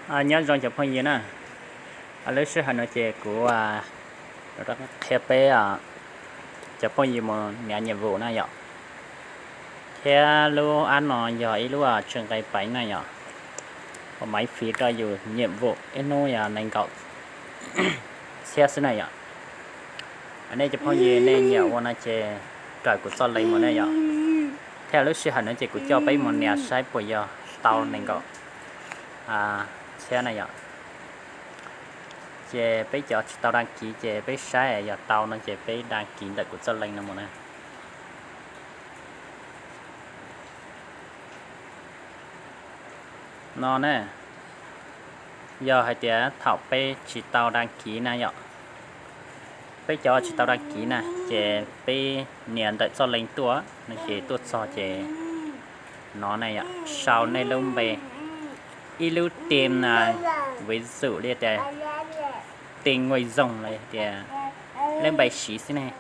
Nyob zoo cov phooj ywg na, lub sij hawm no ces kuv qhia peb cov phooj ywg mus nias nhiệm vụ na yom. Thiab lub app no yog ib lub tsis nqe peev na yom, ua maiv fiv rau yus nhiệm vụ ib hnub yog nees nkaum txhiab xwb na yom. Nej cov phooj ywg nej nyiam ua no ces raws kuv txoj link mus na yom. Thiab lub sij hawm no ces kuv coj peb mus nias saib puas yog tau nees nkaum txhiab na yom. Ces peb cov tsis tau đăng ký ces peb saib yog tau no ces peb đăng ký ntawm kuv txoj link no mus na. No ne, yog hais tias thaum peb tsis tau đăng ký na yom, peb cov tsis tau đăng ký na ces peb nias ntawm txoj link tuaj no ces tuaj txog ces no na yom, sau nej lub npe, ib lub tên, ví dụ li tias tên người dùng los tias lub npe siv xwb ne.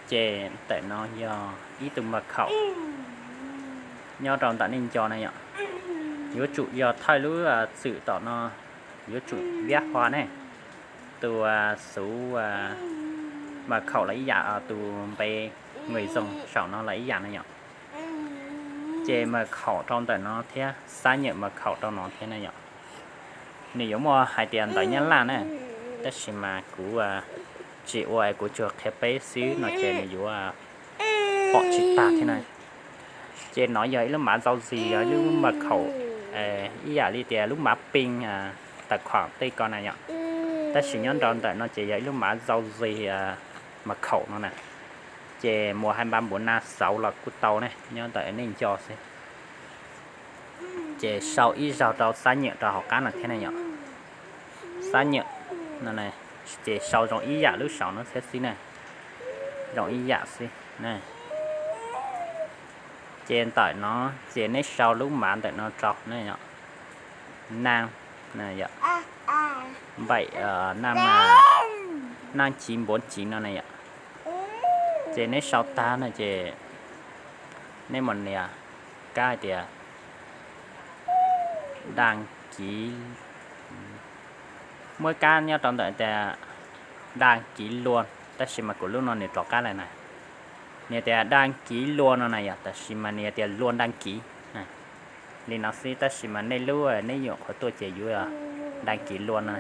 Ces ntawm no yog ib tug mật khẩu nyob rau ntawm nej nco na yom. Yuav tsum yog thawj lub xwm tom no, yuav tsum viab hua ne, tus số mật khẩu los ib yam, tus npe người dùng saum no los ib yam na yom. Ces mật khẩu rau ntawm no thiab, xác nhận mật khẩu rau no thiab na yom. Nws yuav muaj hais tias ntawv Nyab Laj na, tab sis mas kuv tsis ua, kuv tsuas qhia peb xwb no ces nws yuav pom tsis tag thiab na. Ces no yog ib lub mã giao dịch, yog ib lub mật khẩu ib yam li tias lub mã pin tài khoản tej ko na yom. Tab sis nyob rau ntawm no ces yog ib lub mã giao dịch mật khẩu no na. Ces mus hai ba bốn năm sáu los kuj tau ne, nyob ntawm nej nco xwb. Ces sau ib zaug rau xác nhận rau hauv qab no thiab ne yom. Xác nhận no, ces sau zoo ib yam lub saum no thiab xwb na. Zoo ib yam xwb na. Ces ntawm no ces neb sau lub mã ntawm no rau na yom. Năm, bảy, năm, năm chín bốn chín no na yom. Ces neb sau tag no ces neb mus nias kab hais tias đăng ký. Muaj kab nyob rau ntawm tias đăng ký luôn, tab sis mas kuv lub no nws rov qab lawm na. Nws tias đăng ký luôn no na yom, tab sis mas nws tias luôn đăng ký li no xwb, tab sis mas nej lub neb nyuam qhuav tuaj ces yuav đăng ký luôn no.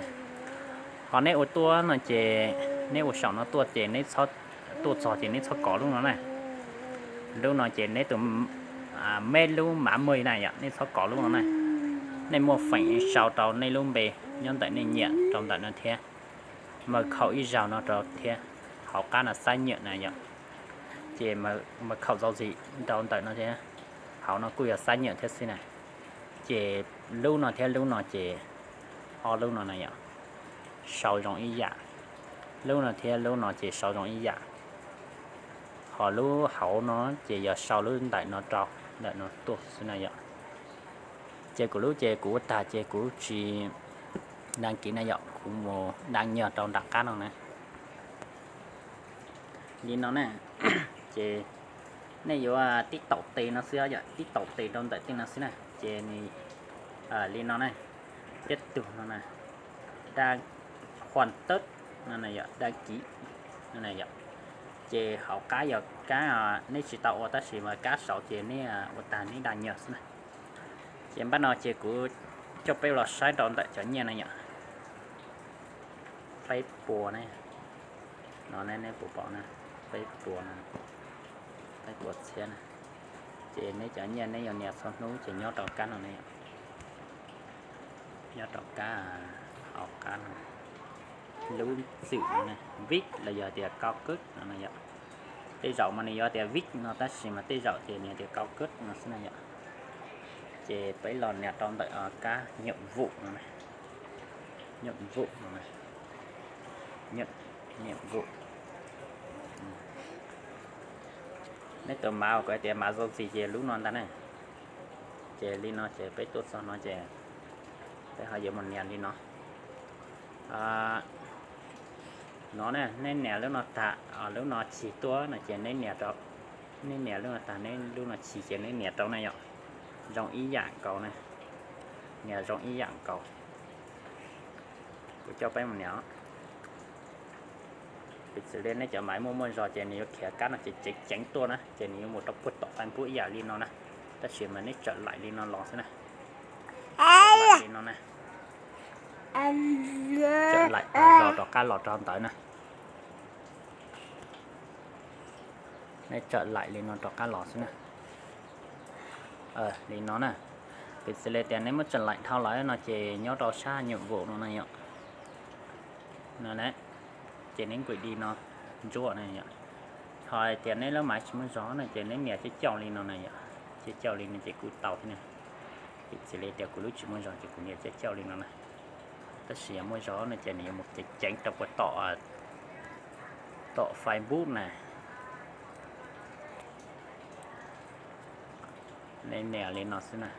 Ho neb ua tuaj no ces neb ua saum no tuaj ces neb tuaj txog ces neb txhob kov lub no na. Lub no ces neb tus, meb lub mã mười na yom, nej txhob kov lub no na. Nej muaj feem sau rau nej lub npe nyob ntawm nej nyiam rau ntawm no thiab, mật khẩu ib zaug no rau thiab, hauv qab no xác nhận na yom. Ces mật khẩu giao dịch rau ntawm no thiab, hauv no kuj yog xác nhận thiab xwb na. Ces lub no thiab lub no ces ob lub no na yom, sau zoo ib yam. Lub no thiab lub no ces sau zoo ib yam. Ho lub hauv no ces yog sau lub ntawm no rau, ntawm no tuaj xwb na yom. Ces kuv lub ces kuv ua tag ces kuv tsis đăng ký na yom, kuv mus đăng nhập rau nram qab no na. Li no na, ces nej yuav tib taum tes no xwb yom, tib taum tes rau ntawm tej no xwb na, ces nws li no na, tiếp tục no na, đăng, hoàn tất no na yom, đăng ký no na yom. Ces hauv qab yog kab neb tsis tau ua tab sis mas kab saud ces neb ua tag neb đăng nhập xwb na. Ces npaj no ces kuv coj peb los saib rau ntawm cov nyiaj na yom. Peb puas ne, no neb puas pom na, peb puas na, peb puas txhiab na. Ces neb cov nyiaj neb yuav nias txhua hnub ces nyob rau kab no ne, nyob rau kab, hauv qab no, lub xwm no ne, VIP los yog tias cao cấp no na yom. Tej zaum mas nws yuav tias VIP no tab sis mas tej zaum ces nws tias cao cấp no xwb na yom. Ces peb los nias rau ntawm kab nhiệm vụ no, nhiệm vụ no, nhiệm vụ. Neb tus mã uas kuv hais tias mã giao dịch ces lub no ntag ne. Ces li no ces peb tuaj txog no ces peb ho yuav mus nias li no. No ne, neb nias lub no tag, lub no chim tuaj no ces neb nias rau, neb nias lub no tag, neb lub no chim ces neb nias rau na yom. Zoo ib yam nkaus na. Nws zoo ib yam nkaus. Kuv coj peb mus nias. Piv txwv li neb cov maiv muaj muaj zog ces nws yuav khiav kab no ces ceev ceev tuaj na, ces nws yuav mus rau puag tom Facebook ib yam li no na. Tab sis mas neb tsawm laim li no los xwb na. Li no na. Tsawm laim zog rov qab los rau ntawd na. Neb tsawm laim li no rov qab los xwb na. Li no na. Piv txwv li tias neb muab tsawm laim dhau lawm no ces nyob rau sab nyuam vum no na yom. No na, ces neb nqis li no ntsuab na yom. Ho tias neb lub maiv tsis muaj zog no ces neb nias coj coj li no na yom. Coj coj li no ces kuj tau thiab na. Piv txwv li tias kuv lub tsis muaj zog ces kuv nias coj coj li no na. Tab sis yog muaj zog no ces nws yuav mus ceev ceev rau puag tom, tom Facebook na. Neb nias li no xwb na.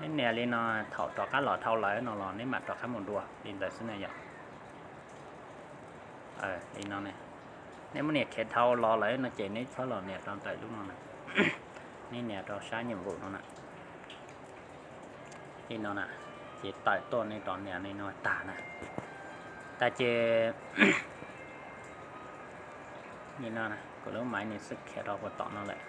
Neb nias li no, thaum rov qab los dhau lawm no los neb mam rov qab mus dua li ntawd xwb na yom. Li no, neb muab nias khiav dhau los lawm no ces neb txhob los nias rau ntawm lub no na. Neb nias rau sab nyuam vum no na. Li no na, ces tawm tuaj neb rov nias li no tag na. Tag ces li no, kuv lub maiv nws xwb khiav rau puag tom no lawm.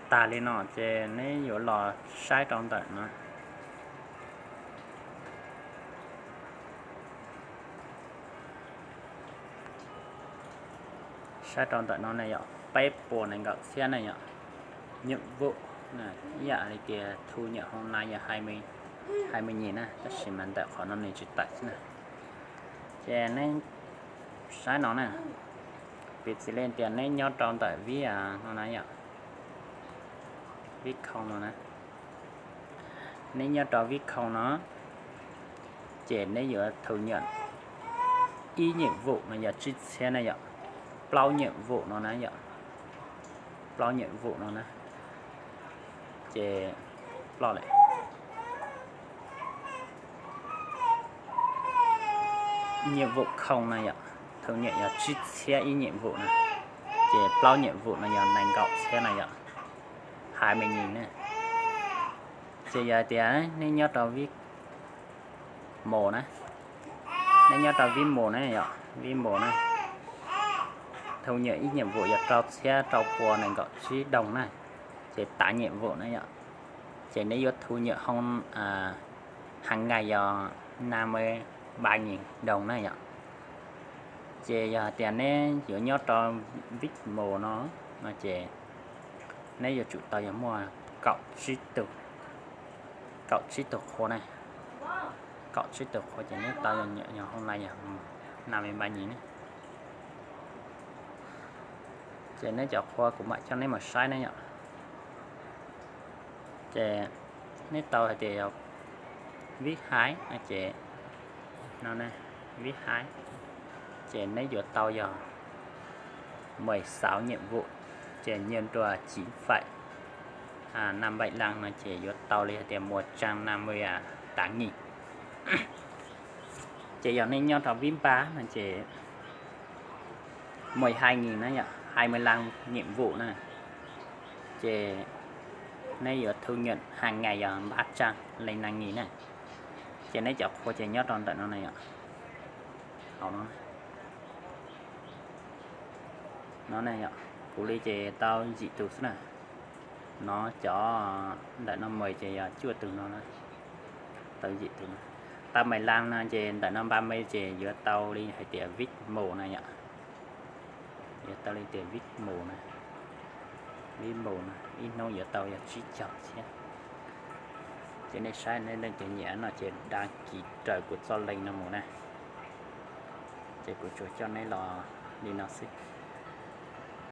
Tag li no ces neb yuav los saib rau ntawm no. Saib rau ntawm no na yom, peb puas nees nkaum txhiab na yom. Nyuam vum ib yam li tias thu nyuam hoo na yog hai mươi nghìn na, tab sis mas ntawm qhov no nws tsis tawm xwb na. Ces neb saib no na, piv txwv li tias neb nyob rau ntawm vib no na yom, vib khoo no na. Neb nyob rau vib khoo no, ces neb yuav thu nyuam ib nyuam vum no yog tsib txhiab na yom, plaub nyuam vum no na yom, plaub nyuam vum no na. Ces plaub lawm. Nyuam vum khoo no yom, thu nyuam yog tsib txhiab ib nyuam vum na, ces plaub nyuam vum no yog nees nkaum txhiab na yom, hai mươi nghìn na. Ces yog hais tias neb nyob rau vib mus na, neb nyob rau vib mus na yom, vib mus na, thu nyuam ib nyuam vum yog rau txhiab rau pua nees nkaum tsib doos na, ces tám nhiệm vụ na yom. Ces neb yuav thu nyuam hoo hàng ngày yog năm mươi ba nghìn đồng na yom. Ces yog hais tias neb yuav nyob rau vib mus no, no ces neb yuav tsum tau yog muaj kaum tsib tug, kaum tsib tug qhua na, kaum tsib tug qhua ces neb tau yog hoo na yog năm mươi ba nghìn na. Ces neb cov qhua kuv mam coj neb mus saib na yom. Ces neb tau hais tias yog vib hais no ces, no ne, vib hais, ces neb yuav tau yog mười sáu nhiệm vụ, ces nhân ra chín phẩy năm bảy lần no ces yuav tau li hais tias một trăm năm mươi tám nghìn. Ces yog neb nyob rau vib npab no ces mười hai nghìn na yom, hai mươi lăm nhiệm vụ na. Ces neb yuav thu nhuam hàng ngày yog ba trăm lẻ năm nghìn na. Ces neb cov qhua ces nyob rau ntawm no na yom. Hauv no, no ne yom, kuv li ces tau yim tus xwb na. No cov ntawm no mười ces yog cuaj tus no na. Tau yim tus no. Tau mười lăm no ces ntawm no ba mươi ces yuav tau li hais tias vib mus na yom. Yuav tau li tias vib mus na. Vib mus na ib hnub yuav tau yog tsib caug thiab. Ces nej saib nej leej twg nyiam no ces đăng ký raws kuv txoj link no mus na. Ces kuv tsuas coj neb los li no xwb.